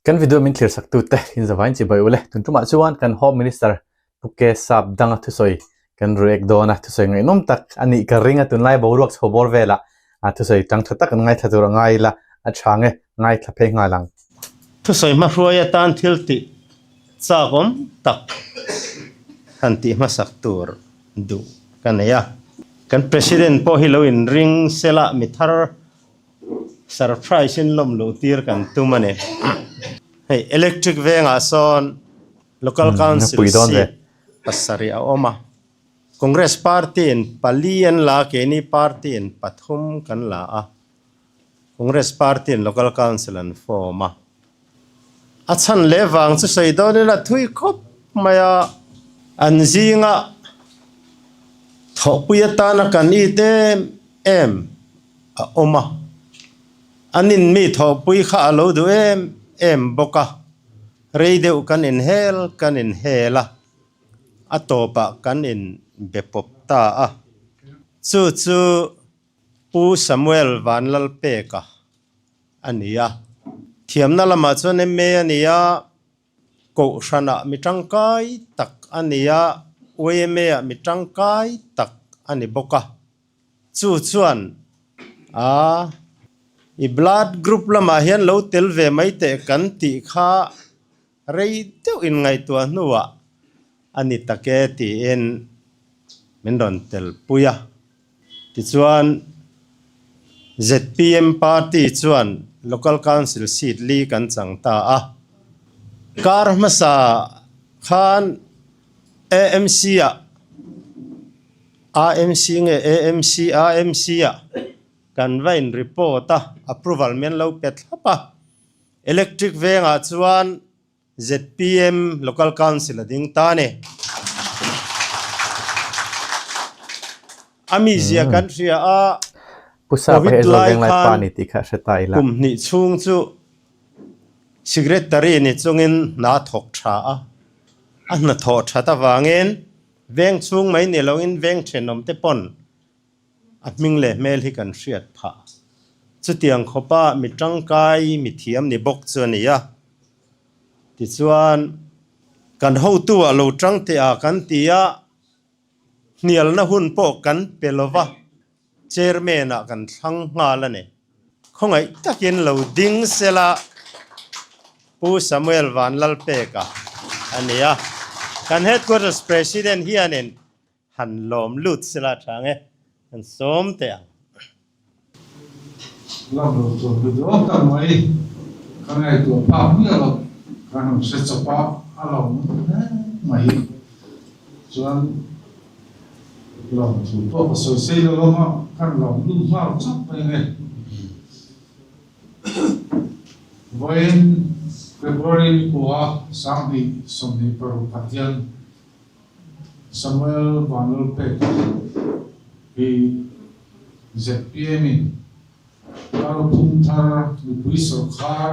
Kan video min thlir sak tute in zavain chibai ule. Tun tumah chuan kan Home Minister Pu K Sap danga thusawi kan react dawn a, thusawi ngaihnawm tak a nih ka ring a, tunlai boruak chho bawr velah thusawi tang tha tak an ngaithla tur a ngai ila a tha nge ngaithla phei nghal ang. Thusawi hmahruai atan thil tih chak awm tak han tih hmasak tur duh ka nei a. Kan President pawh hi lo inring sela mi thar Surprise in lawm luh tir kan tum a ni. Hei electric vengah sawn local council seat pasarih a awm a. Congress party in pali an la a, keini party in pathum kan la a. Congress party in local council an form a. A chhan leh vang chu sawi dawn ila thui khawp mai a, an zinga thawhpui atana kan it em em a awm a, an in mi thawhpui kha a lo duh em em bawk a, rei deuh kan inhel kan inhel a, a tawpah kan in be pawp ta a, chu chu Pu Samuel Vanlalpeka a ni a. Thiamna lamah chuan MA a ni a, Kohhranah mi tangkai tak a ni a, YMA-ah mi tangkai tak a ni bawk a. Chu chuan a i blood group lamah hian lo tel ve mai teh kan tih kha rei deuh inngaihtuah hnuah a ni tak e tiin min rawn telpui a. Tichuan, zpm party chuan Local Council seat li kan chang ta a. Kar hmasa khan AMC ah, AMC nge AMC, AMC ah kan va in report a, approval min lo pe thlap a. Electric vengah chuan Zpm Local Council a ding ta a ni. A mizia kan hria a, Pu Sapa hi Covid Aizawl lai Venglai pa khan ni tih kha hre ta ila. kum hnih chhung chu Secretary ni chungin hna thawk tha a, a hnathawh that avangin veng chhung mai ni loin veng thenawm te pawn A hming leh hmel hi kan hriat phah. Chutiang khawpa mi tangkai mi thiam ni bawk chu a ni a. Tichuan, kan hotu ah lo tang teh a kan ti a, hnialna hun pawh kan pe lo va, chairman ah kan thlang nghal a ni. Khawngaih takin lo ding sela Pu Samuel Vanlalpeka a ni a. Kan Headquarters President hianin Han lawm lut sila tha nge han sawm teh ang. Lam lo tur mi dawn tak mai ka ngaihtuah phak miah lo, ka han hre chawp a, a lo hle mai. Chuan lawm thu pawh ka sawi sei lo ang a, kan lawm lut nghal chawp mai nge. Vawiin February ni kua 2026 ah hian Samuel Vanlalpeka hi zpm in kalphung thar mipui sawrkhar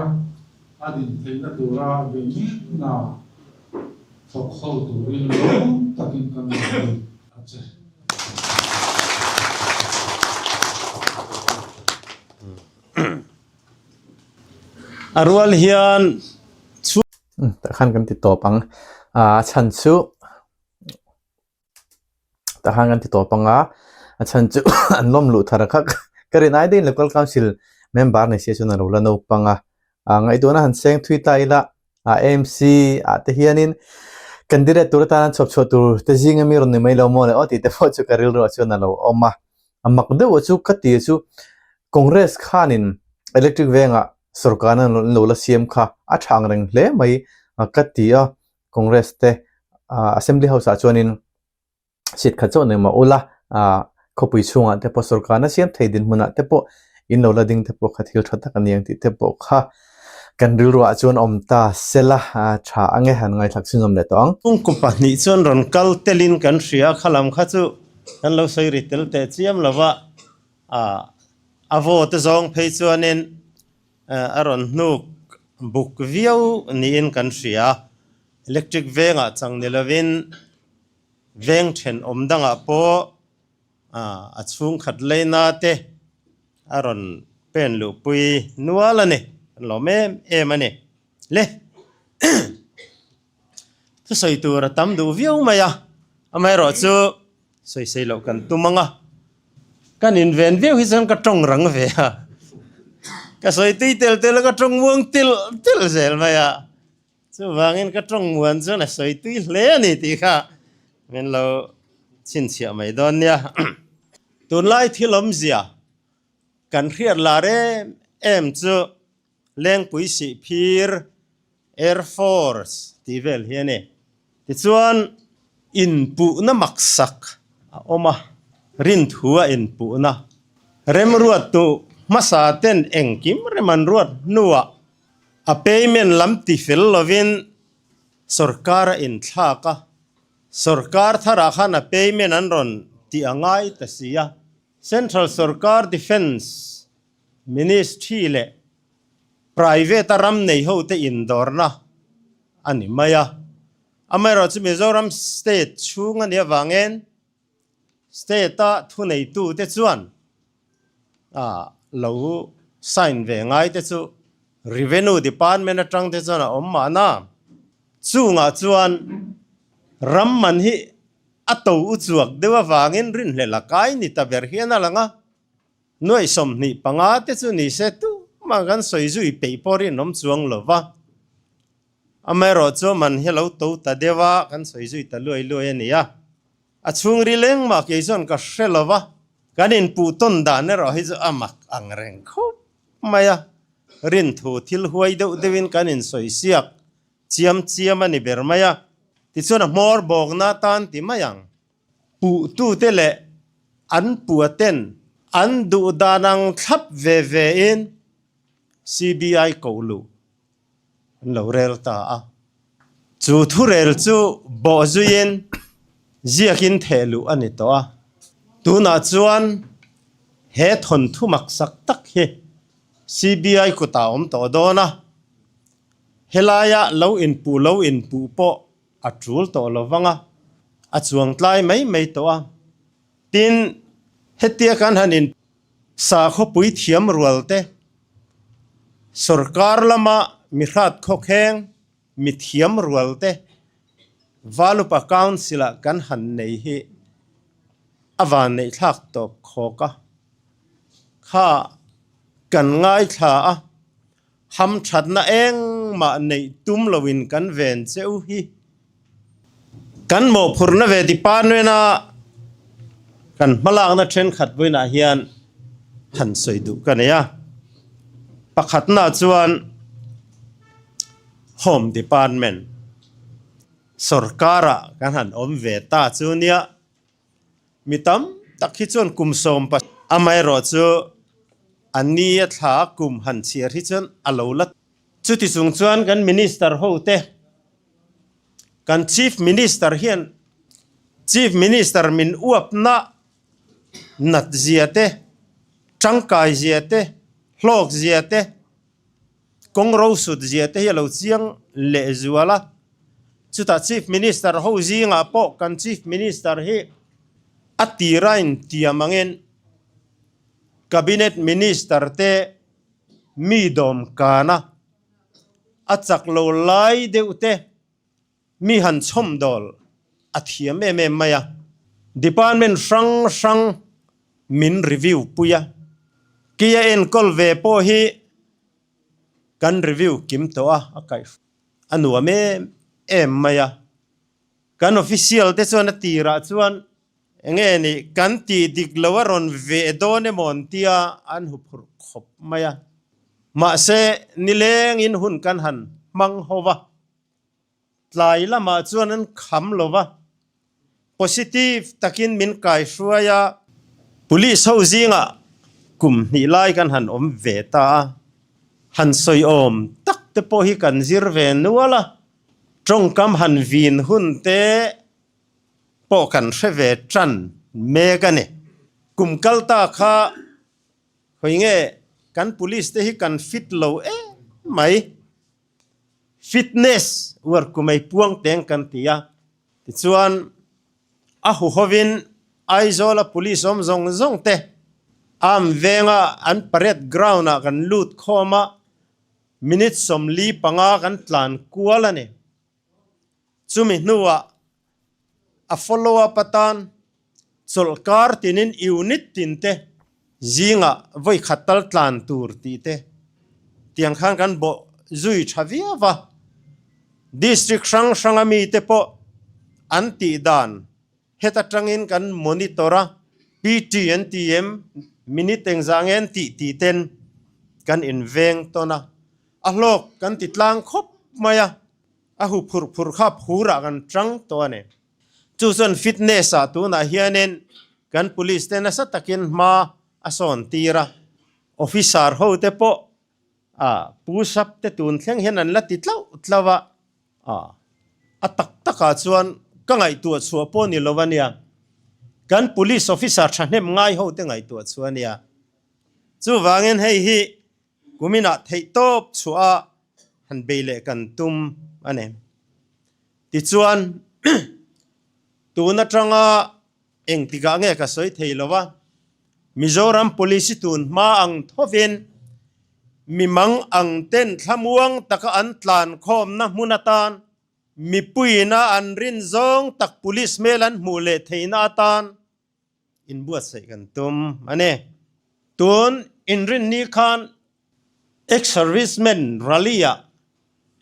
a din theihna tura be mekna thawk ho turin lawm takin kan rawn lut a che. A rual hian chhung. Tah khan kan ti tawp ang. A chhan chu tah khan kan ti tawp ang a, a chhan chu an lawm luh thar a kha ka rin ai deuhin local council member ni se chuan a lo la naupang a. Ngaihtuahna han seng thui ta ila AMC ah te hianin candidate tur atana chhawp chhuah tur te zinga mi rawn ni mai lo maw le aw tih te pawh chu ka rilruah chuan a lo awm a. A mak deuh chu ka ti chu Congress khanin electric vengah sorkarna an lo la siam kha a tha ang reng hle mai ka ti a, Congress te Assembly House ah chuanin seat khat chauh nei mah ula khawpui chhungah te pawh sorkarna siam thei dinhmunah te pawh in lo la ding te pawh kha thil tha tak a ni ang tih te pawh kha kan rilruah chuan awm ta sela tha ang e han ngaithlak chhunzawm leh tawh ang. Kungku pahnih chuan rawn kal telin kan hria a, khalam kha chu kan lo sawi ri tel teh chiam lo va. A vaw te zawng phei chuanin a rawn hnuk buk viau niin kan hria. Electric vengah chang ni lovin veng thenawm dangah pawh a chhungkhat leina te a rawn pen luhpui nual a ni. Kan lawm em em a ni. Le thusawi tur a tam duh viau mai a, amaherawh chu sawisei loh kan tum ang a, kan inven viau hi chuan ka tawng rang ve a, ka sawi tui tel tel a ka tawng muang tel tel zel mai a, chuvangin ka tawng muan chuan a sawi tui hle a ni tih kha min lo chhinchhiah mai dawn nia. Tunlai thil awmzia kan hriat lar em em chu Lengpui Sihphir Air Force tih vel hi a ni. Tichuan, inpuhna maksak a awm a, rinthu a inpuhna. Remruattu hmasa ten engkim rem an ruat hnuah a payment lam ti fel lovin sorkar a inthlak a, sorkar tharah khan a payment an rawn tih a ngai ta si a. Central sorkar Defence Ministry leh private a ram nei ho te indawrna a ni mai a. Amaherawhchu chu Mizoram state chhung a nih avangin state a thuneitu te chuan lo sign ve ngai te chu Revenue Department atang te chuan a awm mahna. Chungah chuan ram man hi a to u chuak deuh avangin rinhlelh a kai ni ta ber hian a lang a. Nuaih 25 te chu ni se tumah kan sawi zui peih pawh rinawm chuang lo va. Amaherawh chu man hi lo to ta deuh a, kan sawi zui ta luai luai a ni a. A chhungri lengmah kei chuan ka hre lo va, kan inpuh tawn dan erawh hi chu a mak ang reng khawp mai a. Rinthu thil huai deuh deuhin kan insawi siak chiam chiam a ni ber mai a. Tichuan a hmawr bawkna tan ti mai ang. Puhtute leh an puaten an duh dan ang thlap ve ve in CBI koh luh an lo rel ta a. Chu thurel chu bawh zuiin ziakin theh luh a ni tawh a. Tunah chuan he thawnthu maksak tak hi CBI kutah a awm tawh dawn a. Helaia lo inpuh lo inpuh pawh a tul tawh lo vang a, a chuang tlai mai mai tawh a. Tin, hetia kan han in sakhawpui thiam rual te, sorkar lama mi hrat khawkheng, mi thiam rual te Valupa Council ah kan han nei hi a van neih thlak tawp khawk a, kha kan ngaithla a. Hamthatna engmah neih tum loin kan ven che u hi. Kan mawhphurhna ve department a kan hmalakna thenkhat vawiinah hian han sawi duh ka nei a. Pakhatna chuan Home Department sorkar-ah kan han awm ve ta chu nia. Mi tam tak hi chuan kum sawm pa amaherawh chu a ni a thla a kum han chhiar hi chuan a lo la. Chuti chung chuan kan minister ho te, kan chief minister hian chief minister min uapna nat zia te, tangkai zia te, hlawk zia te, Kawng rosut zia te hi a lo chiang leh zual a, chutah Chief Minister ho zingah pawh kan Chief Minister hi a tira intiam angin Cabinet Minister te mi dawmkan a, a chak lo lai deuh te mi han chhawmdawl a thiam em em mai a, Department hrang hrang min review pui a, kei a enkawl ve pawh hi kan review kim tawh a, a kaih a nuam em em mai a, kan official te chuan a tirah chuan enge nih kan tih dik lo a rawn ve dawn emaw an tia an huphurh khawp mai a, mahse nilengin hun kan han hmang ho va. Tlai lamah chuan an kham lo va, positive takin min kaihruai a. Police ho zingah kum hnih lai kan han awm ve ta a, han sawiawm tak te pawh hi kan zir ve nual a, tawngkam han vin hun te pawh kan hre ve tan mek a ni. Kum kal ta kha hawi nge kan police te hi kan fit lo em mai. Fitness uar kumei puang teng kan ti a, tichuan a huhovin Aizawla police awm zawng zawng te Arm venga an parade ground ah kan lut khawm a, Minute 45 kan tlan kual a ni. Chumi hnuah a follow up atan chawlhkar tinin unit tinte zingah vawi khat tal tlan tur tih te tiang khan kan bawh zui tha viau a. District hrang hranga mite pawh an tih dan Heta tangin kan monitor a, PT an ti em, minute engzah nge an tih tih ten kan inveng tawn a, a hlawk kan ti tlang khawp mai a, a hu phurh phurh kha phurah kan tang tawh a ni. Chu chuan fitness ah tunah hianin kan police te nasa takin hma a sawn tir a, officer ho te pawh a push up te tun thleng hian an la ti tlauh tlauh a, A, a tak takah chuan ka ngaihtuah chhuah pawh ni lo a nia. Kan police officer thahnem ngai ho te ngaihtuah chhuah a nia. Chuvangin hei hi kuminah theihtawp chhuah a han bei leh kan tum a ni. Tichuan tun atanga Engtikah nge ka sawi thei lo a, Mizoram Police hi tun hma ang thovin mimang ang ten thlamuang taka an tlan khawmna hmun atan, mipuiina an rin zawng tak Police hmel an hmuh leh theihna atan inbuatsaih kan tum a ni. Tun inrinni khan Ex-servicemen rally-ah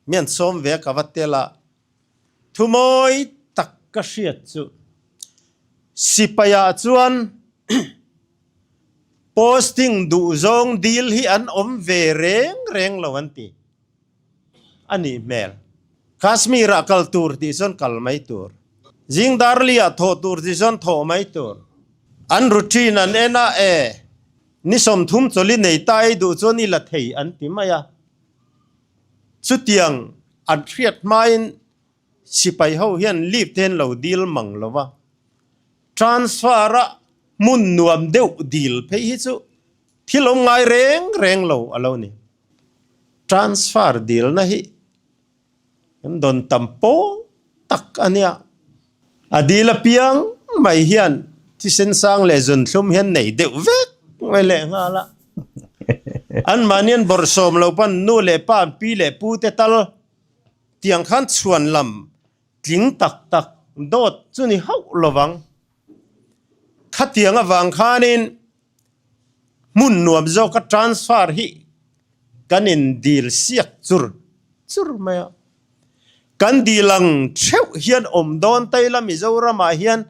mian sawm ve ka va tel a, thumawi tak ka hriat chu sipaiah chuan posting duhzawng dil hi an awm ve reng reng lo an ti a nih hmel. Kashmir-ah kal tur tih chuan kal mai tur, Zingdarli-ah thawh tur tih chuan thawh mai tur. An routine an en a e. Ni 30 chawlhi nei ta ei duh chuan i la thei an ti mai a. Chutiang an hriat hmain sipai ho hian leave te an lo dil mang lo va. Transfer a hmun nuam deuh dil phei hi chu thil awm ngai reng reng lo a lo ni. Transfer dilna hi Kan dawn tam pawl tak a nia. A dil apiang mai hian thisen sang leh zunthlum hian nei deuh vek mai leh nghal a. Anmahni an bawrhsawm lo pawn nu leh pa an pi leh pu te tal tiang khan chhuan lam tling tak tak dawt chu ni hauh lovang. Khatiang avang khanin hmun nuam zawka transfer hi kan indil siak chur chur mai a. Kan dil ang theuh hian awm dawn ta ila Mizoramah hian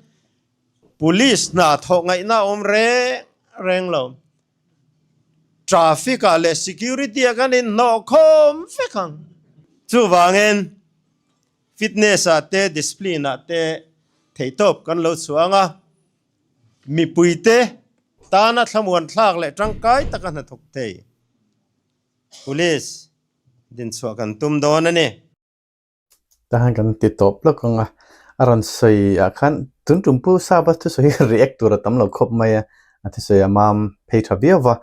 Police hna thawh ngaihna a awm reng reng lo. Traffic ah leh security ah kan inhnawh khawm vek ang. Chuvangin Fitness ah te discipline ah te theihtawp kan lo chhuang a, mipui te tana thlamuan thlak leh tangkai taka hnathawk thei Police dinchhuah kan tum dawn a ni. Tahan kan ti tawp lawk ang a, a rawn sawi ah khan tun tum pu Sapa thusawi hi react tur a tam lo khawp mai a, a thusawi a mam phei tha viau va,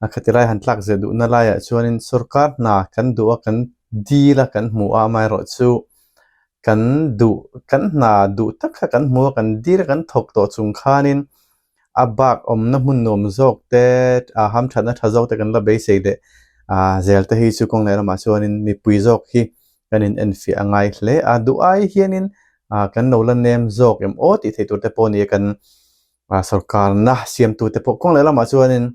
a khati lai han tlak zeh duhna laiah chuanin sorkar hna kan duh a kan dil a kan hmu a amaherawhchu kan duh kan hna duh tak kha kan hmu a kan dil a kan thawk tawh chung khanin a bak awmna hmun nuam zawk te a hamthatna tha zawk te kan la beisei leh ah zel te hi chu kawng leh lamah chuanin mipui zawk hi kan in enfiah a ngai hle a duh ai hianin ah kan lo la nem zawk em aw tih theih tur te pawh a ni a kan ah sorkarna siamtu te pawh kawng leh lamah chuanin.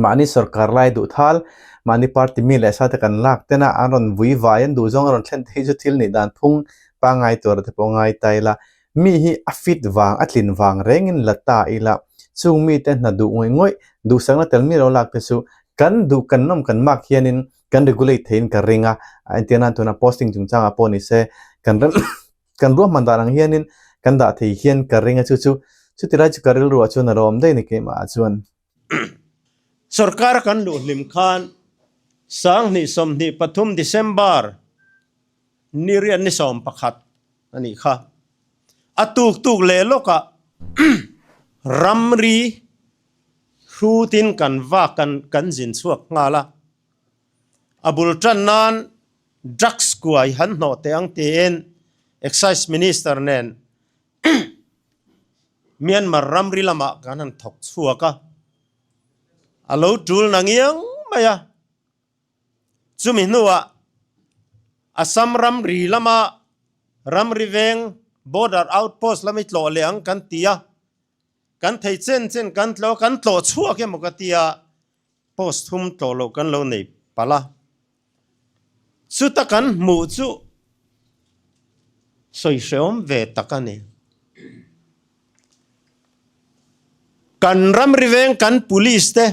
Mahni sorkar lai duh thal, mahni party mi leh sa te kan lak ten a, an rawn vui vai an duh zawng a rawn thlen te hi chu thil nih dan phung pangngai tur te pawh ngai ta ila. Mi hi a fit vang, a tlin vang rengin la ta ila, chung mite hna duh ngawih ngawih, duhsakna tel mi lo lak te chu kan duh kan nawm kan mak hianin kan regulate theiin ka ring a, entir nan tunah posting chungchangah pawh ni se kan rem kan ruahman dan ang hianin kan dah thei hian ka ring a chu chu chutilai chu ka rilruah chuan a lo awm daih a ni keimah ah chuan. Sorkar kan luh hlim khan 2023 December ni riat ni 11 a nih kha. A tuk tuk leh lawkah ramri hrutin kan vak kan kan zin chhuak nghal a. A bul tan nan drugs kuai han hnawh teh ang tiin Excise Minister nen Myanmar ramri lamah kan han thawk chhuak a, a lo tul na ngiang mai a. Chumi hnuah Assam ramri lama ramri veng border outpost lami tlawh leh ang kan ti a, kan thei chen chen kan tlawh a, kan tlawh chhuak emaw ka ti a, post thum tlawh loh kan lo nei palh a. Chuta kan hmuh chu sawi hrehawm ve tak a ni. Kan ramri veng kan police te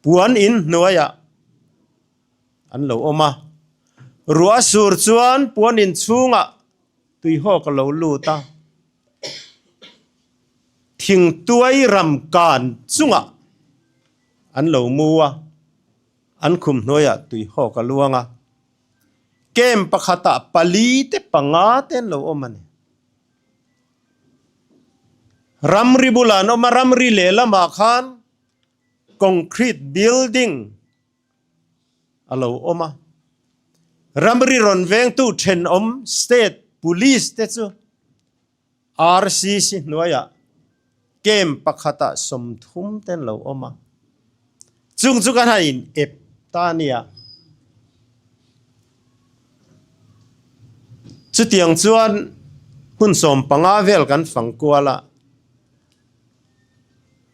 puan in hnuaiah an lo awm a, ruah sur chuan puan in chhungah tuihawk a lo lut a, thingtuai ram kan chungah an lo mu a. An khum hnuaiah tuihawk a luang a, camp pakhatah pali te panga te an lo awm a ni. Ramri bulah an awm a, ramri lehlamah khan concrete building a lo awm a. Ramri rawn vengtu thenawm state police te chu RCC hnuaiah camp pakhatah 30 te an lo awm a, chung chu kan han in ep ta a nia. Chutiang chuan hun 15 vel kan fang kual a,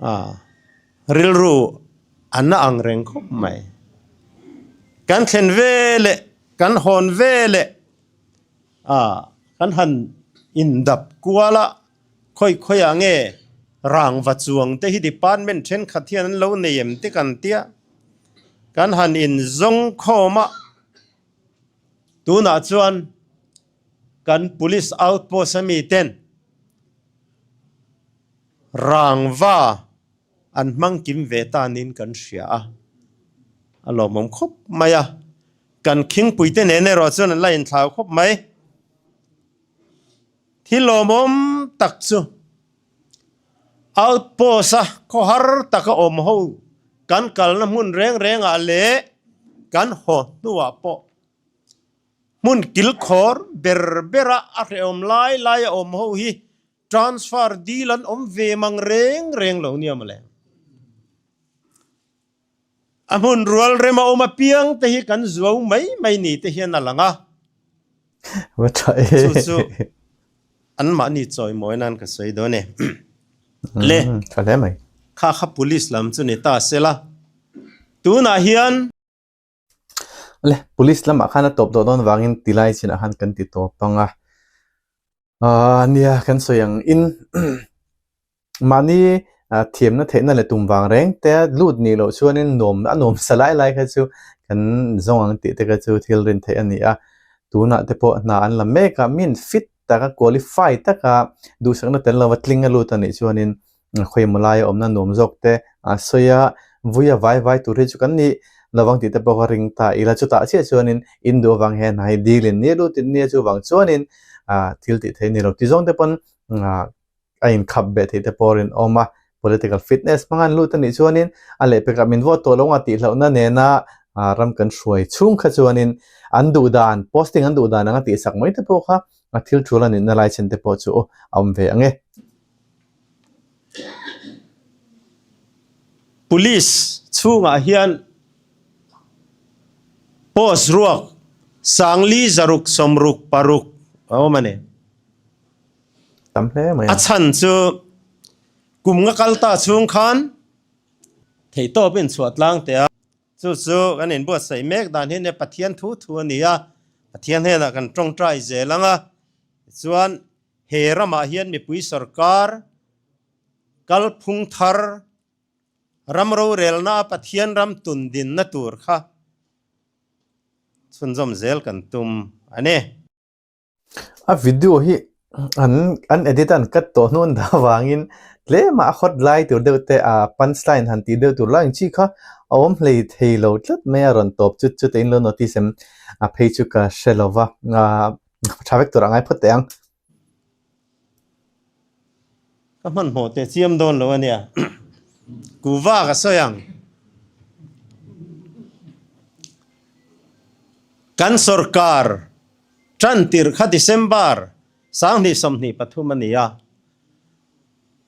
ah rilru a na ang reng khawp mai. Kan thlen ve leh kan hawn ve leh A, kan han indap kual a, khawi khawiah nge rangva chuang te hi department thenkhat hian an lo nei em te kan tia, kan han inzawng khawm a, tunah chuan kan police outpost ami ten rangva an hmang kim ve ta niin kan hria a, a lawmawm khawp mai a. Kan khingpuite nen erawh chuan an la inthlau khawp mai. Thil lawmawm tak chu outpost a khawhar taka awm ho kan kalna hmun reng rengah leh kan haw hnuah pawh hmun kilkhawr ber bera a hrehawm lai laia awm ho hi transfer dil an awm ve mang reng reng lo nia mawle. A hmun rual rem a awm apiang te hi kan zuau mai mai ni te hian a lang a. Va tha e. Chu chu anmahni chawimawi nan ka sawi dawn e. Le. Tha hle mai. Kha kha police lam chu ni ta sela. Tunah hian. Le, police lamah khan a tawp dawh dawn vangin tilai chinah khan kan ti tawp ang a. Aaa nia kan sawi ang in mahni thiamna theihna leh tum vang reng te lut nih loh chuanin nuam a nuam sa lai lai kha chu kan zawng ang tih te kha chu thil rin theih a ni a, tunah te pawh hna an la mek a, min fit taka qualify taka duhsakna tel lova tling a lut a nih chuanin Khawimaw laia awmna nuam zawk te a sawi a, vui a vai vai tur hi chu kan nih lovang tih te pawh ka ring ta ila chutah chiah chuanin in duh avang hian hna hi dil in nia lut in nia chuvang chuanin ah thil tih theih a ni lo ti zawng te pawn ah a inkhap beh theih te pawh a rinawm a, political fitness hmanga an lut a nih chuanin a lehpekah min vote tawh lo ang a tih hlauhna nena ah ram kan hruai chhung kha chuanin an duh dan posting an duh dan anga tihsak mai te pawh kha a thil tul a nihna lai chen te pawh chu a awm ve ang e. Police chhungah hian post ruak Sangli zaruk 66 a awm a ni. Tam hle mai a. A chhan chu kum nga kal ta chhung khan theihtawp in chhuah tlang teh a. Chu chu kan inbuatsaih mek dan hi nia Pathian thu thu a ni a, Pathian hnenah kan tawngtai zel ang a, tichuan he ramah hian mipui sorkar kalphung thar ram rorelna a Pathian ram tundinna tur kha chhunzawm zel kan tum a ni. A video hi an an edit a an cut tawh hnu an dah avangin tlema a hot lai tur deuh te ah punch line han tih deuh tur lai ang chi kha a awm hlei thei lo tlat mai a rawn tawp chut chut a in lo notice em a phei chu ka hre lo va ah tha vek tur a ngai phawt teh ang. Ka hmanhmawh teh chiam dawn lo a nia. Kuva ka sawi ang. Kan sorkar tan tirh kha December 2023 a ni a,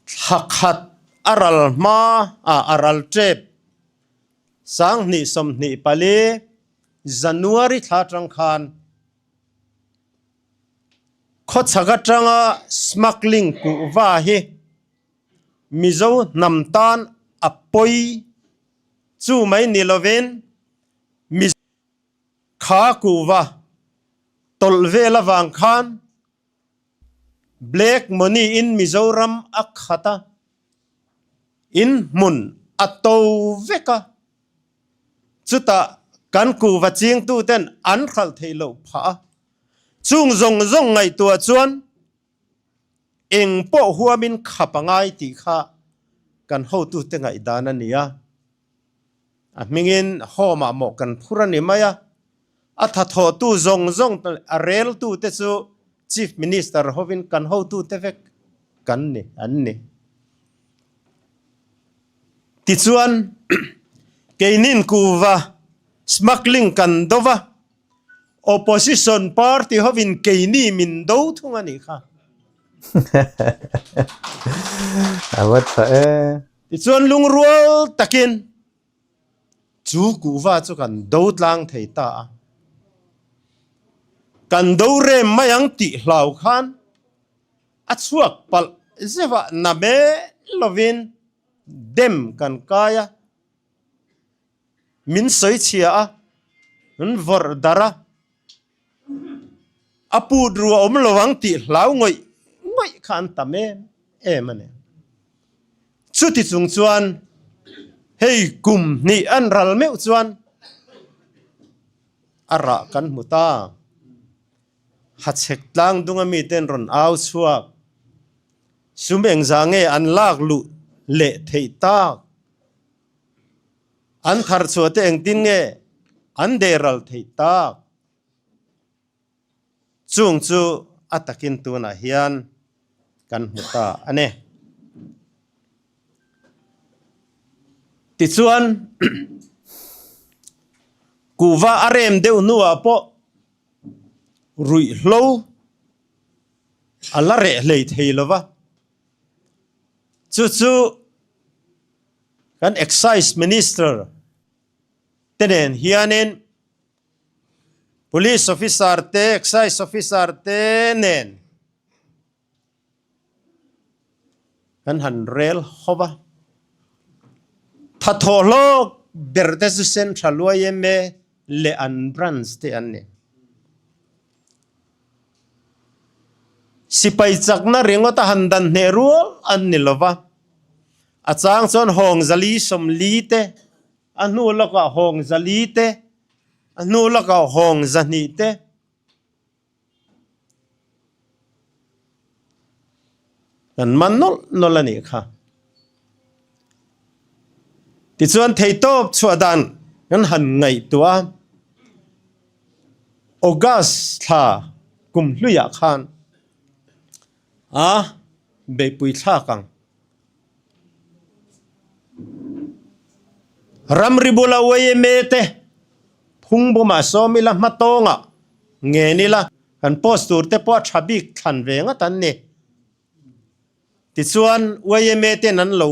thla khat a ral hma ah a ral tep 2024. January thla atang khan khawchhak atanga smuggling kuhva hi Mizo hnam tan a pawi chu mai ni lovin Mizo kha kuhva tawlh vel avang khan Black money in Mizoram a khat a, in hmun a to vek a, chutah kan kuhva chingtu ten an hralh theih loh phah a, chung zawng zawng ngaihtuah chuan eng pawh huamin khap a ngai tih kha kan hotute ngaihdan a ni a. A hmingin home ah mawh kan phur a ni mai a, a thathawhtu zawng zawng a reltute chu Chief Minister hovin kan hotute vek kan ni an ni. Tichuan keinin kuva smuggling kan do va, opposition party hovin keini min do thung a nih kha. A va tha e. Tichuan lungrual takin chu kuhva chu kan do tlang thei ta a. Kan do rem mai ang tih hlau khan a chhuak palh zeuh ah na mel lovin dem kan kai a, min sawi chhia a, min vawrh darh a. A put ru a awm lo ang tih hlau ngawih ngawih kha an tam em em a ni. Chuti chung chuan hei kum hnih an ral meuh chuan a rah kan hmu ta. Hachhek tlang dunga miten rawn au chhuak sum engzah nge an lak luh leh theih tak? An thar chhuah te engtin nge an dehral theih tak? Chung chu a takin tunah hian kan hmu ta a ni. Tichuan, kuhva a rem deuh hnuah pawh ruihhlo a la reh hlei thei lo va, chu chu kan Excise Minister te nen hianin Police Officer te, Excise Officer te nen kan han rel ho va. Thathawh hlawk ber te chu Central yma leh an branch te an ni. Sipai chakna ringawt a han dan hneh rual an ni lo va, a chang chuan hawng zali sawmli te, a hnu lawkah hawng zali te, a hnu lawkah hawng zahnih te, kan man nawlh nawlh a nih kha. Tichuan theihtawp chhuah dan kan han ngaihtuah a. August thla kum hluiah khan a beihpui thlak ang. Ramri bula yma te phungbawmah sawm ila hmatawngah ngen ila kan post tur te pawh a tha bik thlan ve ngat an ni. Tichuan yma ten an lo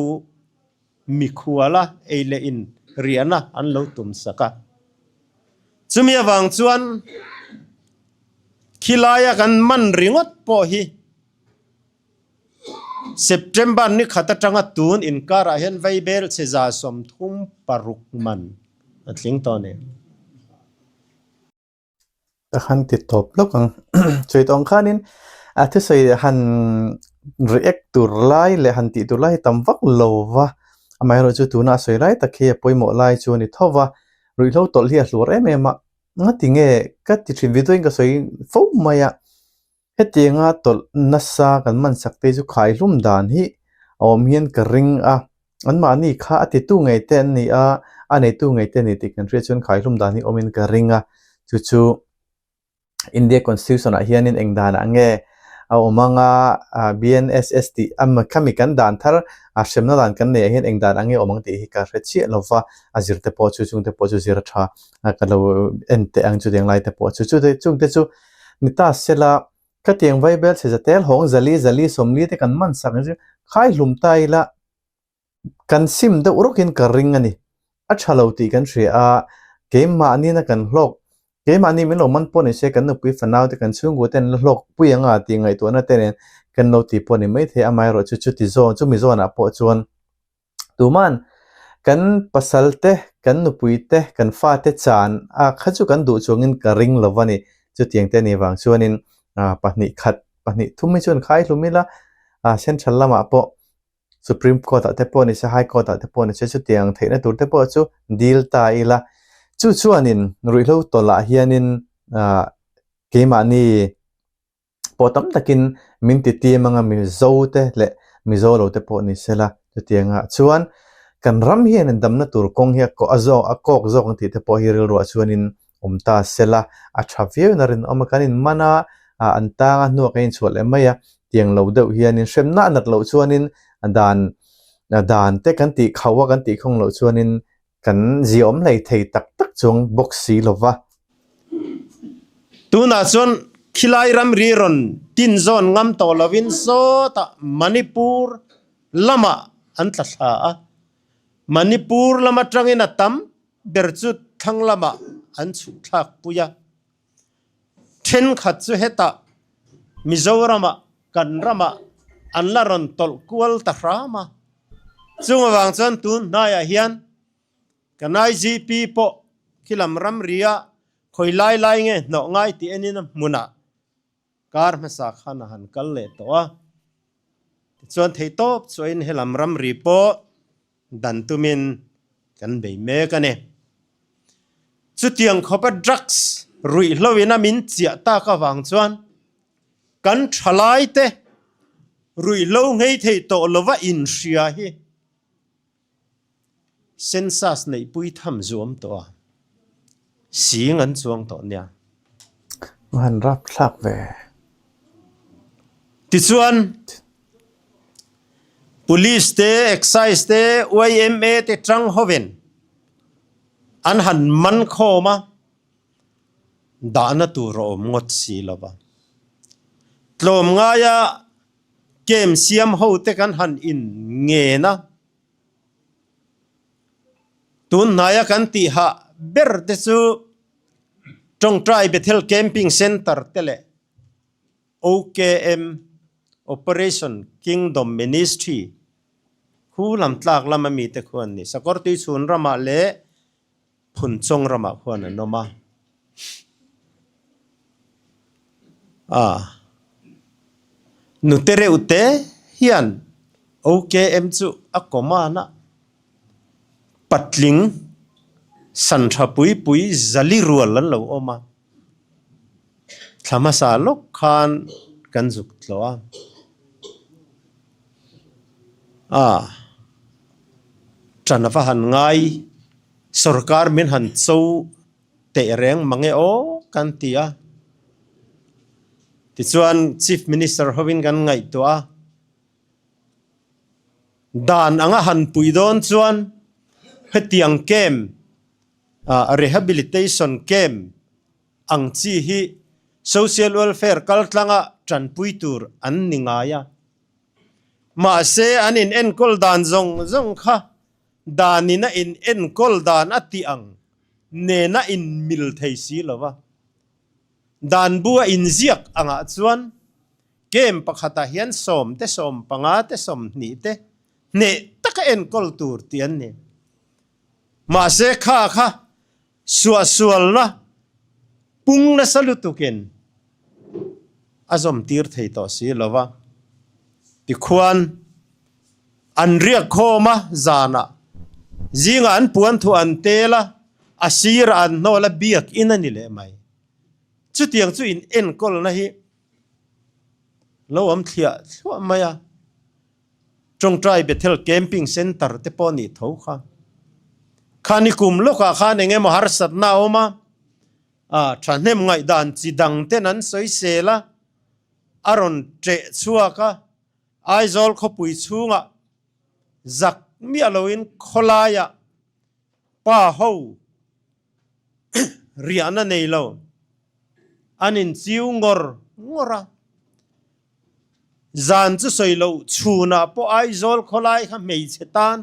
Mikhuala ei leh in riahna an lo tum sak a. Chumi avang chuan khilaia kan man ringawt pawh hi September ni khat atanga tun inkarah hian Vaibel chhe 36 man a tling tawh a ni. Ka han ti tawp lawk ang. Sawi tawh ang khanin a thusawi han react tur lai leh han tih tur lai hi tam vak lo va, amaherawhchu tuna a sawi lai tak hi a pawimawh lai chu a ni tho va, ruihhlo tawlh hi a hluar em em a, ngati nge ka ti thin video in ka sawi fo mai a. Hetianga tawlh nasa kan man sak te chu khaihlum dan hi a awm hian ka ring a, anmahni kha a titu ngei te an ni a, a neitu ngei te a ni tih kan hriat chuan khaihlum dan hi awmin ka ring a, chu chu India Constitution ah hianin eng danah nge a awm anga BNSS tih a khami kan dan thar a hremna dan kan neih ah hian eng dan ang nge awm ang tih hi ka hre chiah lo va, a zir te pawh chu chungte pawh chu zir a tha ka lo en teh ang chutiang lai te pawh chu chungte chu Ni ta sela, khatiang vaibel chhe zatel hawng zali zali sawmli te kan man sak chu khai hlum ta ila kan sim deuh rawkin ka ring a ni. A tha lo tih kan hria a, keimahni na kan hlawk. Keimahni min lo man pawh ni se kan nupui fanau te kan chhungkua te an la hlawk pui ang a tih ngaihtuahna te nen kan lo ti pawh ni maithei amaherawhchu chuti zawn chumi zawnah pawh chuan Tuman kan pasal te, kan nupui te, kan fate chan a kha chu kan duh chuangin ka ring lo va ni. Chutiang te ni vang chuanin pahnih khat, pahnih thum hi chuan khai hlum ila, central lamah pawh Supreme Court ah te pawh ni se, High Court ah te pawh ni se chutiang theihna tur te pawh chu dil ta ila. Chu chuanin ruihhlo tawlh ah hianin keimahni pawh tam takin min ti tim anga Mizo te leh Mizo lo te pawh ni sela chutiangah chuan kan ram hian in damna tur kawng hi a kawh a zawk a kawk zawk ang tih te pawh hi rilruah chuanin awm ta sela a tha viau in a rinawm a kan in man a ah an tang a hnuah kan inchhuah leh mai a tiang lo deuh hianin hremna a nat loh chuanin dan dan te kan tih khauh a kan tih khawng loh chuanin Kan ziaawm hlei thei tak tak chuang bawk si lo va. Tunah chuan khilai ramri rawn tin zawn ngam tawh lovin sawtah Manipur lamah an tla thla a. Manipur lam atangin a tam ber chu thlang lamah an chhuh thlak pui a. Thenkhat chu hetah Mizoramah kan ramah an la rawn tawlh kual ta hram a. Chung avang chuan tun hnaiah hian kan IGP pawh khilam ramria khawi lai lai nge hnawh ngai tih enin a hmunah kar hmasa khan a han kal leh tawh a. Tichuan theihtawp chuain helam ramri pawh dan tumin kan bei mek a ni. Chutiang khawpa drugs ruihhloin a min chiah tak avang chuan kan thalaite ruihhlo nghei thei tawh lova inhria hi census neihpui tham zuam tawh a, sing an chuang tawh nia. A han rap thlak ve. Tichuan, Police te, Excise te, yma te tang hovin an han man khawm a, dahna tur a awm ngawt si lo va. Tlawm ngaia camp siam ho te kan han in ngen a, tun hnaia kan tihah ber te chu Tawngtai Bethel Camping Centre te leh OKM, Operation Kingdom Ministry, khu lam tlak lama mite khu an ni. Sakawrtui chhun ramah leh Phunchawng ramah khuan an awm a. Ah, nute reuh te hian OKM chu a command a, patling san tha pui pui zali rual an lo awm a. Thla hmasa lawk khan kan zuk tlawh a. Ah, ṭan a va han ngai, sorkar min han cho teh reng mang e aw kan ti a. Tichuan Chief Minister hovin kan ngaihtuah a, dan anga han pui dawn chuan hetiang camp Rehabilitation camp ang chi hi social welfare kaltlanga tanpui tur an ni ngai a. Mahse an in enkawl dan zawng zawng kha danin a in enkawl dan a tih ang nena in mil thei si lo va. Dan bu a inziak angah chuan camp pakhatah hian sawm te 15 te 20 te hneh taka enkawl tur tih an ni. Mahse kha kha suahsualna pung nasa lutukin a zawm tir thei tawh si lo va. Tikhuan an riak khawm a, zanah zingah an puan thuah an tel a, a sirah an hnawl a, biakin a ni leh mai. Chutiang chu in enkawlna hi lo awm thliah thluah mai a. Tawngtai Bethel Camping Centre te pawh nih tho kha. Khani kum lawkah khan eng emaw harsatna a awm a, ah thahnem ngaihdan chi dang ten an sawi sel a, a rawn ṭeh chhuak a, Aizawl khawpui chhungah zak miah loin khawlaiah pa ho riahna nei lo an inchiu ngawr ngawr a. Zan chu sawi loh chhunah pawh Aizawl khawlai kha hmeichhe tan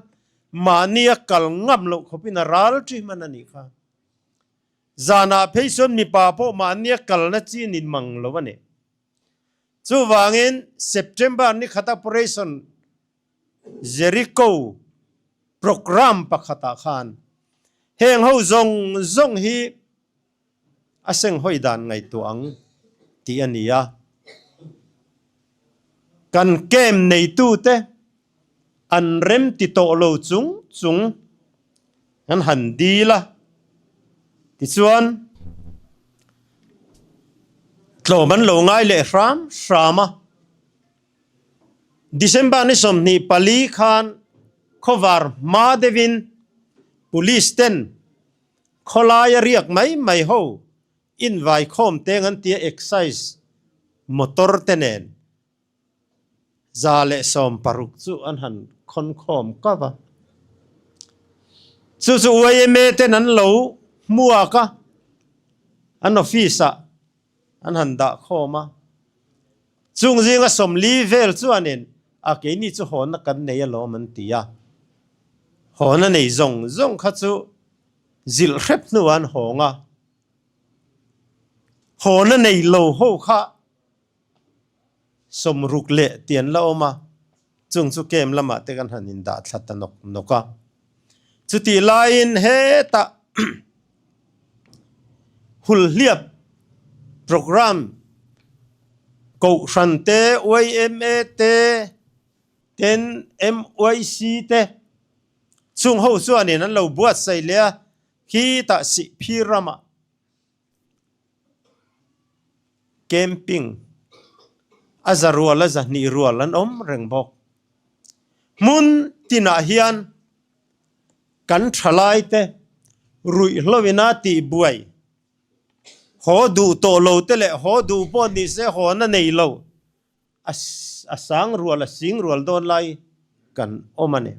mahnia kal ngam loh khawpin a ral ṭi hman a nih kha. Zanah phei chuan mipa pawh mahnia kalna chi nin mang lo a ni. Chuvangin September ni khat Operation Jericho programme pakhatah khan heng ho zawng zawng hi a senghawi dan ngaihtuah ang tih a ni a. Kan camp neitute an rem ti tawh lo chung chung kan han dil a, tichuan tlawm an lo ngai leh hram hram a. December ni 24 khan khawvar hma deuhin police ten Khawlaia riak mai mai ho invaikhawm teng an tia excise motor te nen 160 chu an han khawnkhawm kau a. Chu chu yma ten an lo hmuak a, an office ah an han dah khawm a. Chung zinga 40 vel chuanin a keini chu hawnna kan nei alawm an ti a. Hawnna nei zawng zawng kha chu zilh hrep hnuah an hawng a. Hawnna nei lo ho kha 60 leh ti an la awm a. Chung chu camp lamah te kan han indah thla ta nawk nawk a. Chutih laiin hetah Hulhliap programme Kohhran te, yma te, ten MYC te chung ho chuanin an lo buatsaih leh a, khitah Sihphir ramah Camping a za rual a 200 rual an awm reng bawk. Hmun tinah hian kan thalai te ruihhlo ina tihbuai haw duh tawh lo te leh haw duh pawh ni se haw na nei lo a sang rual a sing rual dawn lai kan awm a ni.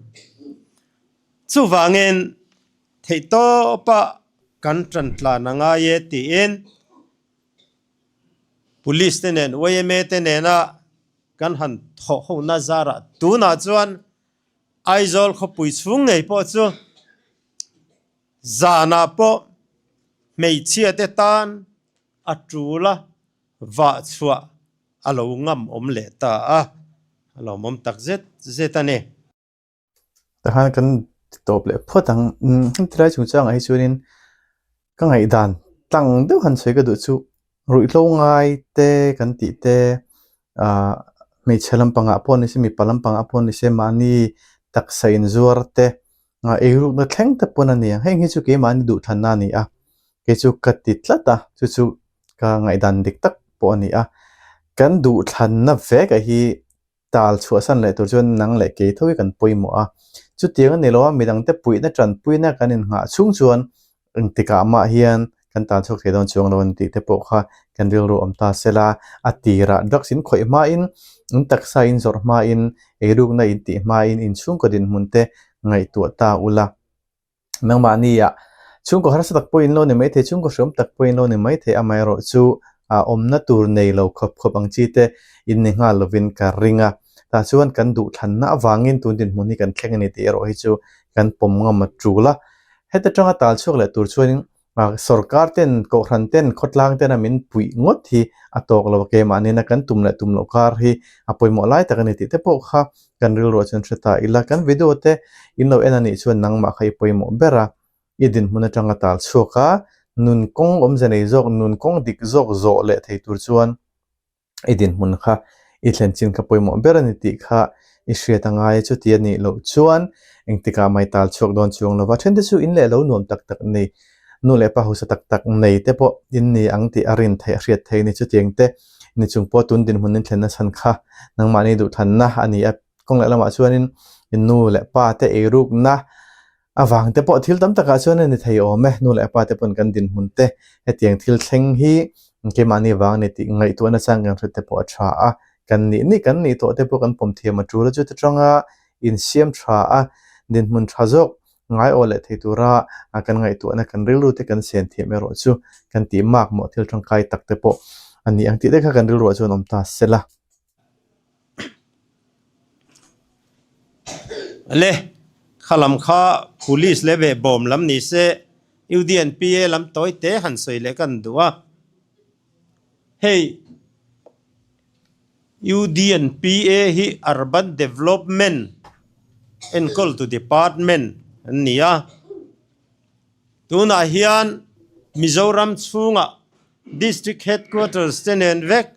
Chuvangin theihtawpa kan tan tlan a ngai e tiin Police te nen yma te nena kan han thawh ho na zarah tunah chuan Aizawl khawpui chhung ngei pawh chu zanah pawh hmeichhia te tan a tul a vah chhuah a lo ngam awm leh ta a, a lawmawm tak zet zet a ni. Takhan kan ti tawp leh phawt ang. Umm heng tilai chungchangah hi chuanin ka ngaihdan tlang deuh han sawi ka duh chu ruihhlo ngai te kan tih te ah hmeichhe lampangah pawh ni se mipa lampangah pawh ni se mahni taksa inzuar te ah eirukna thleng te pawn a ni ang. Heng hi chu keimahni duhthlanna a ni a, kei chu ka ti tlat a, chu chu ka ngaihdan dik tak pawh a ni a. Kan duhthlanna vek a hi tal chhuahsan leh tur chuan nang leh kei tho hi kan pawimawh a. Chutiang a ni lo a, midangte puihna tanpuina kan innghah chhung chuan engtikah mah hian kan tal chhuak thei dawn chuang lo a ni tih te pawh kha kan rilru awm ta se la. A tirah drugs in khawih hmain, in taksa in zawrh hmain, eirukna in tih hmain, inchhungkaw dinhmun te ngaihtuah ta ula. Nangmahnia chhungkaw harsa tak pawhin lo ni mai thei, chhungkaw hreawm tak pawhin lo ni mai thei, amaherawh chu awmna tur nei lo khawp khawp ang chi te in ni nghal lovin ka ring a. Tah chuan kan duhthlanna avangin tun dinhmun hi kan thleng a ni tih erawh hi chu kan pawm ngam a tul a. Heta tanga tal chhuak leh tur chuanin Sorkar ten, kohhran ten, khawtlang tena min puih ngawt hi a tawk lo a, keimah nena kan tum leh tum loh kar hi a pawimawh lai tak a ni tih te pawh kha kan rilruah chuan hre ta ila. Kan video te in lo en a nih chuan nangmah kha i pawimawh ber a, i dinhmun atanga tal chhuak a, nun kawng awmze nei zawk, nun kawng dik zawk zawh leh thei tur chuan i dinhmun kha i thlen chin kha pawimawh ber a ni tih kha i hriat a ngai a, chuti a nih loh chuan engtikah mai tal chhuak dawn chuang lova thente chu in leh lo nuam tak tak nei, nu leh pa hausa tak tak nei te pawh in ni ang tih a rin theih a hriat theih a ni. Chutiang te ni chung pawh tun dinhmun in thlenna chhan kha nangmahni duhthanna a ni a, kawng leh lamah chuanin in nu leh pa te eirukna Avang te pawh thil tam takah chuan a ni thei awm e, nu leh pa te pawn kan dinhmun te hetiang thil thleng hi keimahni vang a ni tih ngaihtuah nachang kan hre te pawh a tha a, kan nih nih kan nih tawh te pawh kan pawm thiam a tul a, chuti tanga insiam tha a, dinhmun tha zawk ngai aw leh thei tura kan ngaihtuahna kan rilru te kan sen thiam erawh chu kan tih makmawh thil tangkai tak te pawh a ni ang tih te kha kan rilruah chuan awm ta sela. Le, kha lam kha police leh veh bawm lam ni se. UDNPA lam tawi te han sawi leh kan duh a. Hei UDNPA hi Urban Development enkawltu department an ni a. Tunah hian Mizoram chhungah District Headquarters te nen vek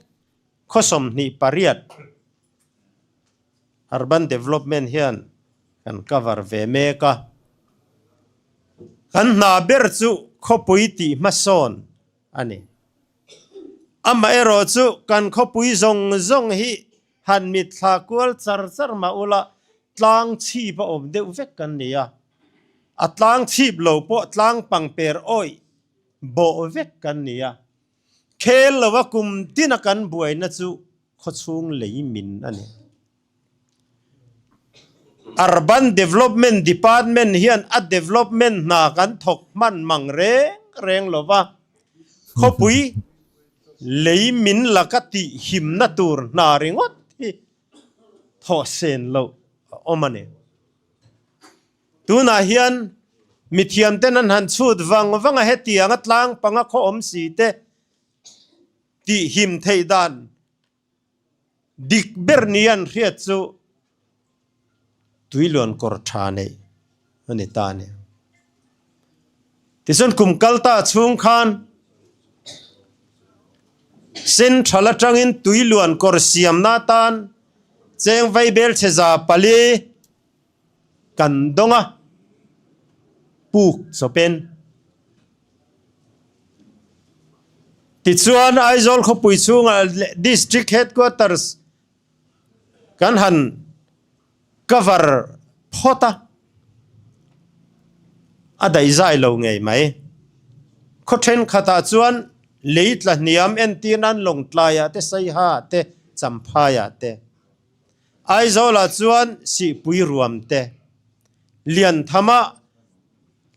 khaw 28 Urban Development hian kan cover ve mek a. Kan hna ber chu khawpui tih hmasawn a ni. Amaherawhchu kan khawpui zawng zawng hi han mitthla kual char char mah ula tlang chhip a awm deuh vek kan ni a. A tlang chhip lo pawh tlang pangper awih bawh vek kan ni a. Khel lova kum tina kan buaina chu khawchhung lei min a ni. Urban Development Department hian a development hna kan thawk hman mang reng reng lova, khawpui lei min laka tih himna tur hna ringawt hi thawh sen loh a awm a ni. Tunah hian mithiamten an han chhut vang vang a, hetianga tlang panga khaw awm si te tih him theih dan dik ber ni an hriat chu tuiluan kawr tha neih a ni ta a ni. Tichuan kum kal ta chhung khan Central atangin tuiluan kawr siamna atan cheng vaibel chhe 400 kan dawng a, puk chawpen. Tichuan Aizawl khawpui chhungah District Headquarters kan han cover phawt a, a daihzai lo ngei mai. Khaw thenkhatah chuan lei tla hniam entir nan Lawngtlaiah te, Saiha te, Champhaiah te. Aizawlah chuan Sihpui ruam te, Lianthama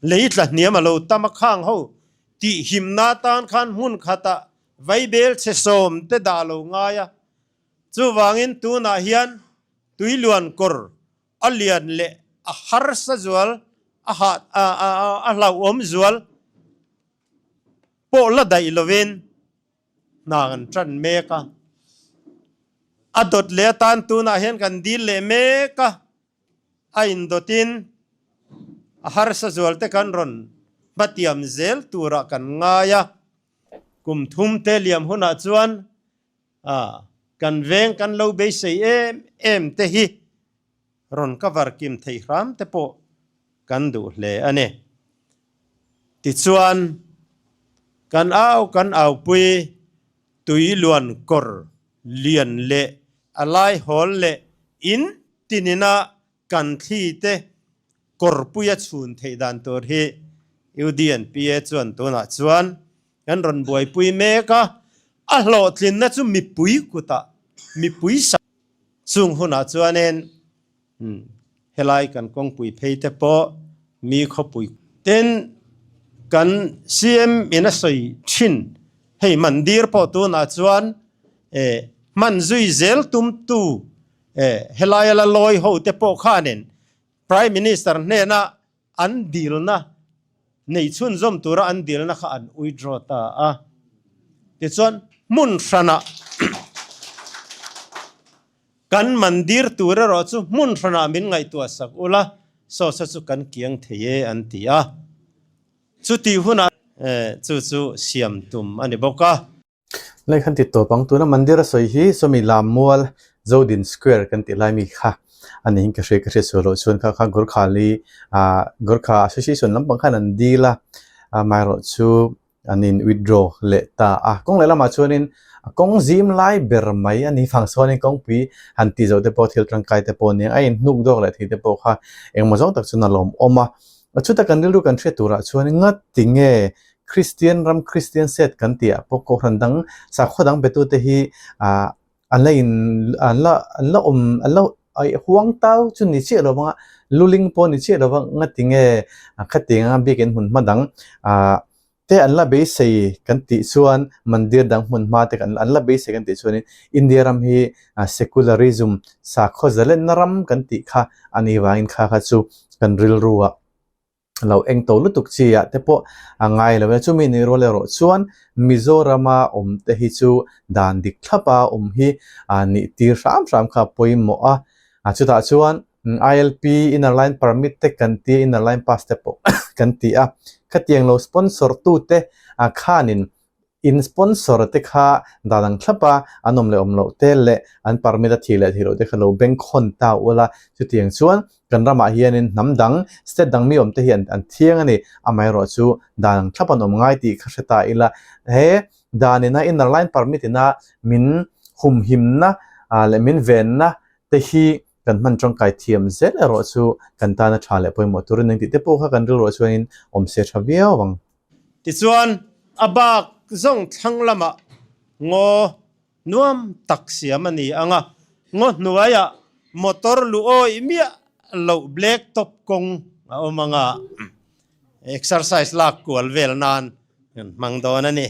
lei tla hniam a lo tam a khang ho tih himna tan khan hmun khatah vaibel chhe sawm te dah lo ngai a. Chuvangin tunah hian tuiluan kawr a lian leh a harsa zual a hah a hlauhawm zual pawh la daih lovin hna kan tan mek a. A dawt leh atan tunah hian kan dil leh mek a. A indawtin a harsa zual te kan rawn hmatiam zel turah kan ngai a. Kum thum te liam hunah chuan kan veng kan lo beisei em em te hi rawn cover kim theih hram te pawh kan duh hle a ni. Tichuan kan au kan aupui tui luan kawr lian leh a lai hawl leh in tinina kan thli te kawrpuia chhun theih dan tur hi UDNPA chuan tunah chuan kan rawn buaipui mek a, a hlawhtlinna chu mipui kutah mipui sak chung hunah chuanin Helai kan kawngpui phei te pawh mi khawpui ten kan CM in a sawi thin hei mandir pawh tunah chuan eh hman zui zel tum tu eh helai a la lawi ho te pawh khanin Prime Minister hnena an dilna nei chhunzawm tura an dilna kha an withdraw ta a. Tichuan hmun hranah kan mandir tur erawh chu hmun hranah min ngaihtuah sak ula, sawsa chu kan kiang thei e an ti a. Chutih hunah chu chu siam tum a ni bawk a. Lai khan ti tawp ang tuna mandir a sawi hi sawmi lam mual Zodin Square kan tih lai mi kha a niin ka hria ka hriat sual loh chuan kha kha Gorkhali ah Gorkha Association lampang khan an dil a amaherawh chu an in withdraw leh ta a kawng leh lamah chuanin a kawng zim lai ber mai a nih vang chuanin kawngpui han tih zawh te pawh thil tangkai te pawh nia a inhnuk dawk leh thei te pawh kha engmaw zawng tak chuan a lawmawm a chuta kan rilru kan hriat turah chuan ngati nge Kristian ram Kristian set kan tih ah pawh kohhran dang sakhaw dang betute hi ah an la in an la an la awm an la aih huang tau chu ni chiah lo vang a luling pawh ni chiah lo vang ngati nge khatiang a biakin hmun hma dang ah te an la beisei kan tih chuan mandir dang hmun hma te an la beisei kan tih chuanin India ram hi secularism sakhaw zalenna ram kan tih kha a nih vangin kha kha chu kan rilru ah. Lo eng to lutuk chi ah te pawh a ngai lo e. Chumi ni rual erawh chuan Mizorama awm te hi chu dan dik thlap a awm hi nih tir hram hram kha a pawimawh a. Chutah chuan ILP, Inner Line Permit te kan ti a, Inner Line Pass te pawh kan ti a. Khatiang lo sponsor tu te khanin In sponsor te kha dan ang thlap a, an awm leh awm loh te leh an permit a thih leh thih loh te kha lo bengkhawn ta ul a. Chutiang chuan kan ramah hianin hnam dang, state dang mi awm te hi an an thiang a ni. Amaherawhchu dan ang thlap an awm ngai tih kha hre ta ila. He dan ina inner line permit ina min humhimna leh min venna te hi kan hman tangkai thiam zel erawh chu kan tana tha leh pawimawh turin engtih te pawh kha kan rilruah chuanin awm se tha viau ang. Tichuan, a bak zawng thlang lamah ngaw nuam tak siam a ni ang a, ngaw hnuaiah motor luh awih miah loh black top kawng a awm ang a, exercise lak kual vel nan kan hmang dawn a ni.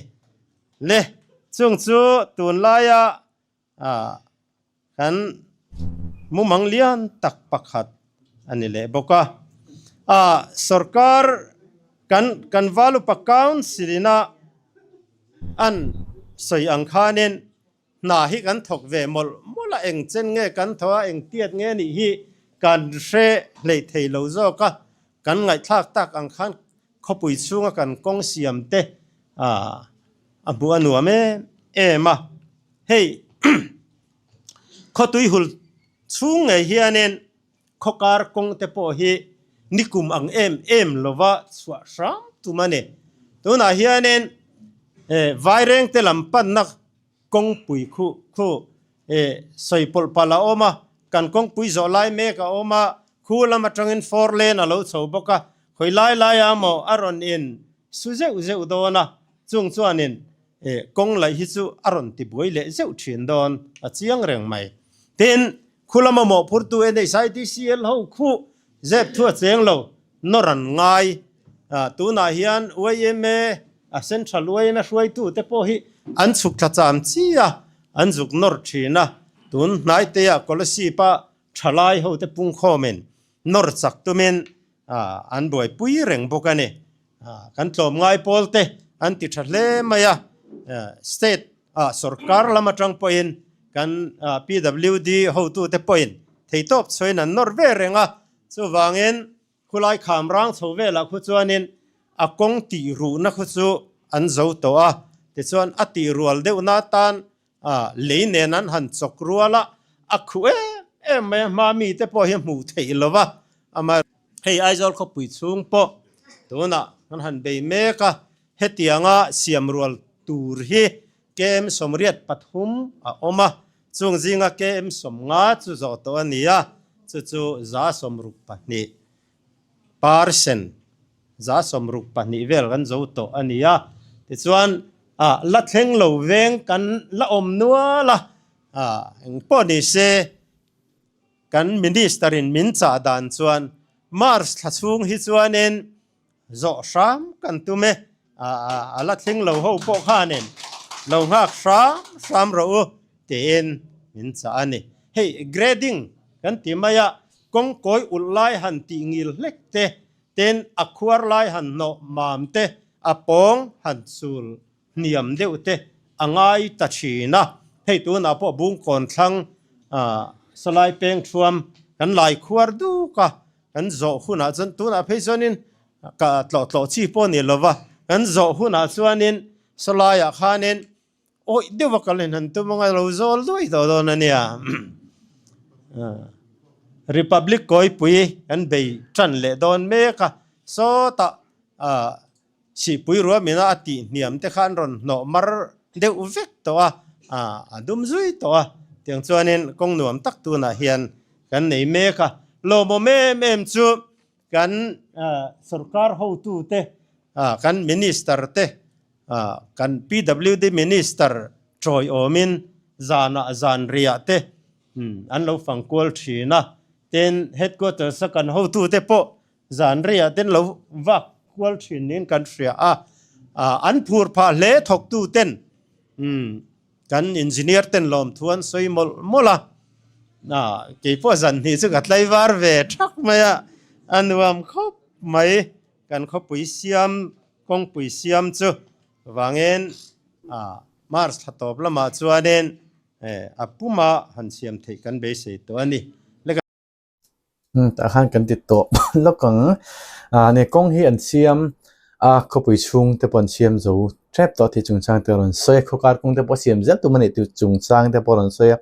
Le, chung chu tunlaia Kan mumang lian tak pakhat a ni leh bawk a. A sorkar kan kan Valupa Council ina an sawi ang khanin hna hi kan thawk ve mawlh mawlh a, eng chen nge kan thawh a, eng tiat nge nih hi kan hre hleih thei lo zawk a. Kan ngaihthlak tak ang khan khawpui chhunga kan kawng siam te a hmuh a nuam em em a. Hei khawtui hul chhung ngei hianin khawkar kawng te pawh hi nikum ang em em lova chhuah hram tum a ni. Tunah hianin Vaireng te lam panna kawngpui khu khu sawi pawlh palh a awm a, kan kawngpui zawh lai mek a awm a, khu lam atangin four lane a lo chho bawk a, khawi lai laia maw a rawn in su zeuh zeuh dawn a, chung chuanin kawng laih hi chu a rawn ti buai leh zeuh thin dawn a chiang reng mai. Tin, khu lama mawhphurtu NHIDCL ho khu zep thu a cheng lo, nawr an ngai. Tunah hian yma, a Central yma hruaitu te pawh hi an chhuk thla cham chi a, an zuk nawr thin a. Tun hnaiteah Kolasib-a thalai ho te pungkhawmin nawr chak tumin an buaipui reng bawk a ni. Kan tlawm ngai pawl te an ti tha hle mai a, state ah sorkar lam atang pawhin kan PWD hotute pawhin theitawp chhuain an nawr ve reng a, chuvangin khulai kham rang chho velah khu chuanin a kawng tih ruhna khu chu an zo tawh a, tichuan a tih rual deuhna atan lei nen an han chawk rual a, a khuh em em mai a, hma mite pawh hi a hmuh theih lo va, amah hei Aizawl khawpui chhung pawh tunah kan han bei mek a, hetianga siam rual tur hi KM 83 a awm a, chung zinga KM 50 chu zawh tawh a ni a, chu chu 62 percent. 62 vel kan zo tawh a ni a, tichuan ah la thleng lo veng kan la awm nual a, ah engpawh ni se kan minister in min chah dan chuan March thla chhung hi chuanin zawh hram kan tum e, ah a la thleng lo ho pawh khanin lo nghak hram hram rawh u tiin min chah a ni. Hei grading kan ti mai a, kawngkawi ulh lai han tih ngil hlek te Tin, a khuar lai han hnawh mam te, a pawng han chul hniam deuh te a ngai ta thin a. Hei tunah pawh Bungkawn thlang Salai peng thuam kan lai khuar duk a, kan zawh hunah chuan tunah phei chuanin ka tlawh tlawh chi pawh a ni lo va, kan zawh hunah chuanin Salaiah khanin Awih deuh a kal in han tum anga lo zawl duai tawh dawn a nia. Republic kawipui kan bei tan leh dawn mek a, sawtah sihpui ruamina a tih hniam te kha an rawn hnawh mar deuh vek tawh a, a dum zui tawh a. Tiang chuanin kawng nuam tak tunah hian kan nei mek a. Lawmawm em em chu kan sorkar hotute, kan minister te Kan PWD Minister tawiawmin zanah zan riah te an lo fang kual thin a, tin Headquarters a kan hotute pawh zan riah ten lo vak kual thin niin kan hria a, an phur phah hle thawktu ten kan engineer ten lawmthu an sawi mawlh mawlh a, keipawh zan hnih chu ka tlaivar ve thak mai a, a nuam khawp mai. Kan khawpui siam, kawngpui siam chu vangin March thla tawp lamah chuanin a puma han siam theih kan beisei tawh a ni. Tah khan kan ti tawh lawk ang. Ni kawng hi an siam a, khawpui chhung te pawh an siam zo tep tawh tih chungchang te a rawn sawi a, khawkar kawng te pawh siam zel tum a nih tih chungchang te pawh a rawn sawi a.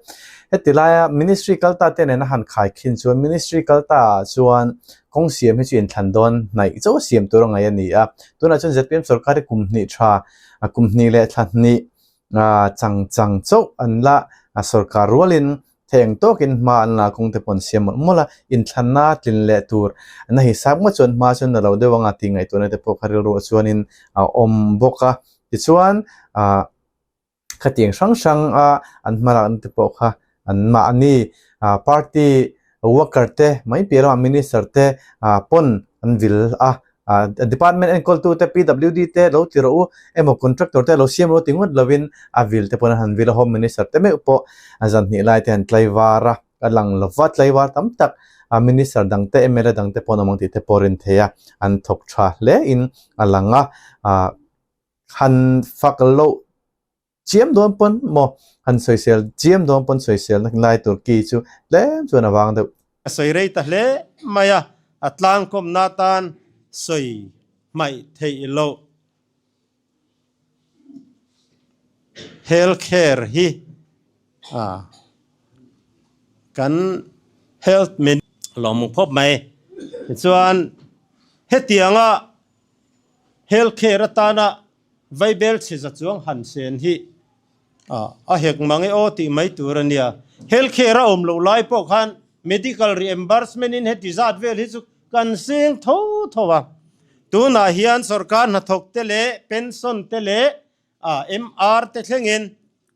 Heti laia ministry kal ta te nena han khai khin chuan ministry kal ta ah chuan kawng siam hi chu inthlan dawn hnaih chauh a siam tur a ngaih a ni a. Tunah chuan zpm sorkar hi kum hnih tha, kum hnih leh thla hnih chang chang chauh an la sorkar rualin Theng tawkin hma an la kawng te pawh an siam mawlh mawlh a, inthlanna tlin leh tur na hisap ngawt chuan hma chuan na lo deuh anga tih ngaihtuahna te pawh kha rilruah chuanin a awm bawk a. Tichuan ah khatiang hrang hrang a an hma lakna te pawh kha an mahni ah party worker te mai piah lamah minister te ah pawn an vil a, ah department enkawltute PWD te lo ti rawh u emaw contractor te lo siam rawh u ti ngawt lovin a vil te pawh an han vil a, home minister te meuh pawh a zan hnih lai te an tlaivar a, a lang lova tlaivar tam tak a minister dang te mla dang te pawh an awm ang tih te pawh a rin thei a, an thawk tha hle in a lang a, ah han fak loh chiam dawn pawn maw han sawisel chiam dawn pawn sawisel na lai tur ki chu tlem chuan a vang deuh. A sawi rei ta hle mai a, a tlangkawmna atan sawi hmaih theih loh. Health care hi kan health minister lawmawm khawp mai. Tichuan hetianga health care atana Vaibel chhe za chuang han sen hi a hek mang e aw tih mai tur a nia. Health care a awm loh lai pawh khan medical reimbursement in heti zat vel hi chu kan seng tho tho a. Tunah hian sorkar hnathawk te leh pension te leh MR te thlengin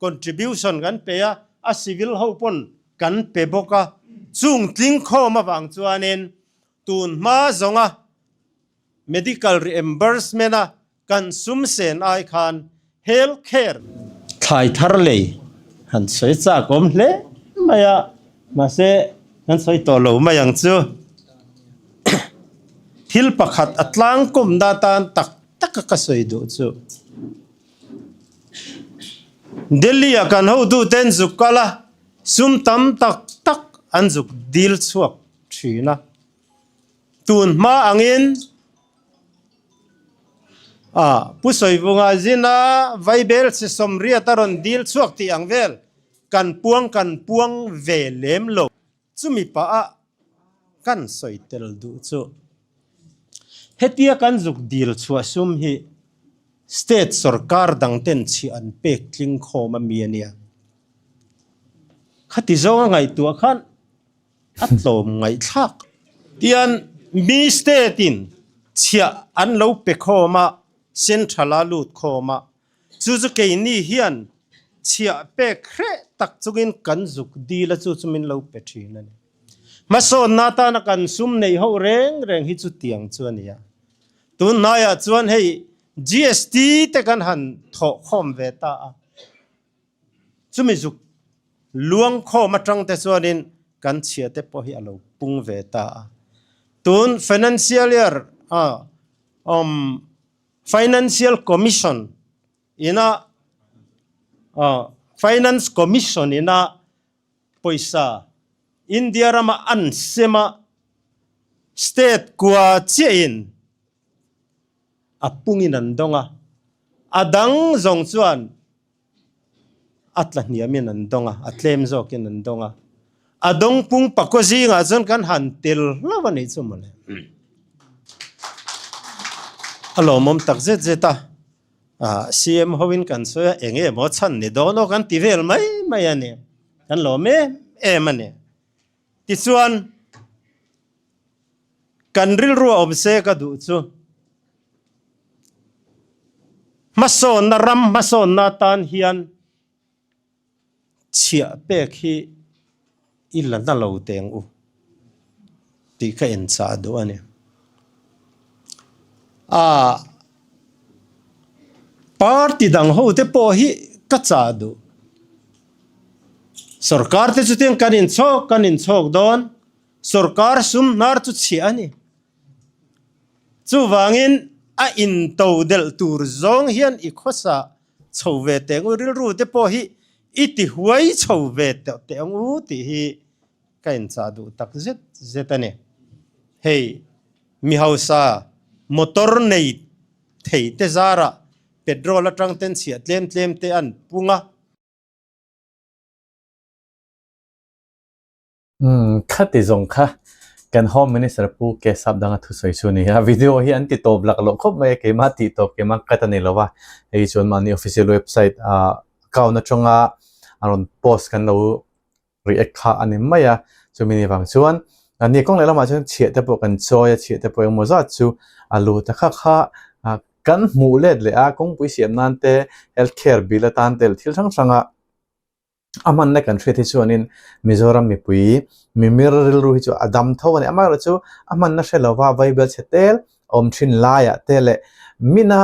contribution kan pe a, a civil ho pawn kan pe bawk a. Chung tling khawm avang chuanin tun hma zawnga Medical reimbursement a kan sum sen ai khan health care. Thlai thar lei han sawi chak awm hle mai a, mahse kan sawi tawh lo mai ang chu. Thil pakhat a tlangkawmna atan tak taka ka sawi duh chu Delhi ah kan hotuten zuk kal a, sum tam tak tak an zuk dil chhuak thin a. Tun hma angin a Pu Sawivunga zina Vaibel chhe sawmriat a rawn dil chhuak tih ang vel kan puang kan puang ve lem lo. Chumi pah a kan sawi tel duh chu hetia kan zuk dil chhuah sum hi state sorkar dang ten chhiah an pek tling khawm a mi a nia. Khati zawnga ngaihtuah khan A tlawm ngaihthlak. Tian mi state in chhiah an lo pe khawm a, central a lut khawm a, chu chu keini hian chhiah pek hreh tak chungin kan zuk dil a chu chu min lo pe thin a ni. Hmasawnna atana kan sum neih ho reng reng hi chu tiang chu a ni a. Tun hnaiah chuan hei GST te kan han thawh khawm ve ta a. Chumi zuk luang khawm atang te chuanin kan chhia te pawh hi a lo pung ve ta a. Tun financial year a um Financial Commission ina Finance Commission ina pawisa India rama an sema state kua chiahin a pungin an dawng a, a dang zawng chuan A tla hniamin an dawng a, a tlem zawkin an dawng a. A dawng pung pakua zingah chuan kan han tel hlauh a nih chu mawle. A lawmawm tak zet zet a, CM hoin kan sawi a, eng emaw chhan ni dawn aw kan ti vel mai mai a ni. Kan lawm em em a ni. Tichuan, kan rilru a awm se ka duh chu hmasawnna ram hmasawnna atan hian chhiah pek hi i la na lo teng u tih ka enchah duh a ni. Aaa party dang ho te pawh hi ka chah duh. Sorkar te chutin kan inchhawk kan inchhawk dawn, sorkar sum hnar chu chhiah a ni. Chuvangin a intodelh tur zawng hian i khawsa chho ve teh ang u, rilru te pawh hi i ti huai chho ve teh teh ang u tih hi ka inchah duh tak zet zet a ni. Hei mi hausa motor nei thei te zarah petrol atang ten chhiah tlem tlem te an pung a. Umm khati zawng kha kan Home Minister Pu Kesap danga thusawi chu a ni a, video hi an ti tawp lak loh khawp mai a, keimah tih tawp keimah cut a ni lo a, hei chuan mahni official website ah account atanga a rawn post kan lo react kha a ni mai a, chumi ni vang chuan ni kawng leh lamah chuan chhiah te pawh kan chawi a, chhiah te pawh engemaw zat chu a lut a, kha kha kan hmuh let leh a kawngpui siam nan te health care bill atan te leh thil hrang hrang a. A hmanna kan hriat hi chuanin Mizoram mipui mimir rilru hi chu a dam tho a ni. Amaherawhchu a hmanna hre lova vaibel chhe tel awm thin laiah te leh mina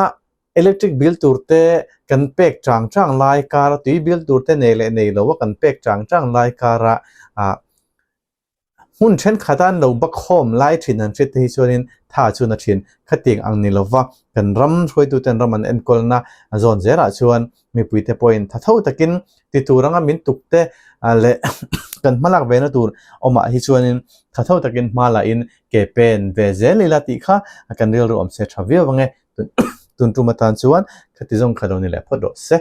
electric bill tur te kan pek chang chang lai kara tui bill tur te nei leh nei loa kan pek chang chang lai kara ah Hmun thenkhat a an lo bakhawm lai thin an hriat te hi chuanin tha chuan a thin khatiang ang ni lova kan ram hruaituten ram an enkawlna a zawn zelah chuan mipuite pawhin tha tho takin ti tur anga min tuk te leh kan hmalak vena tur awmah hi chuanin tha tho takin hma lahin ke pen ve zel ila tih kha kan rilru awm se tha viau ange tun tum atan chuan khati zawng kha lo ni leh phawt rawh se.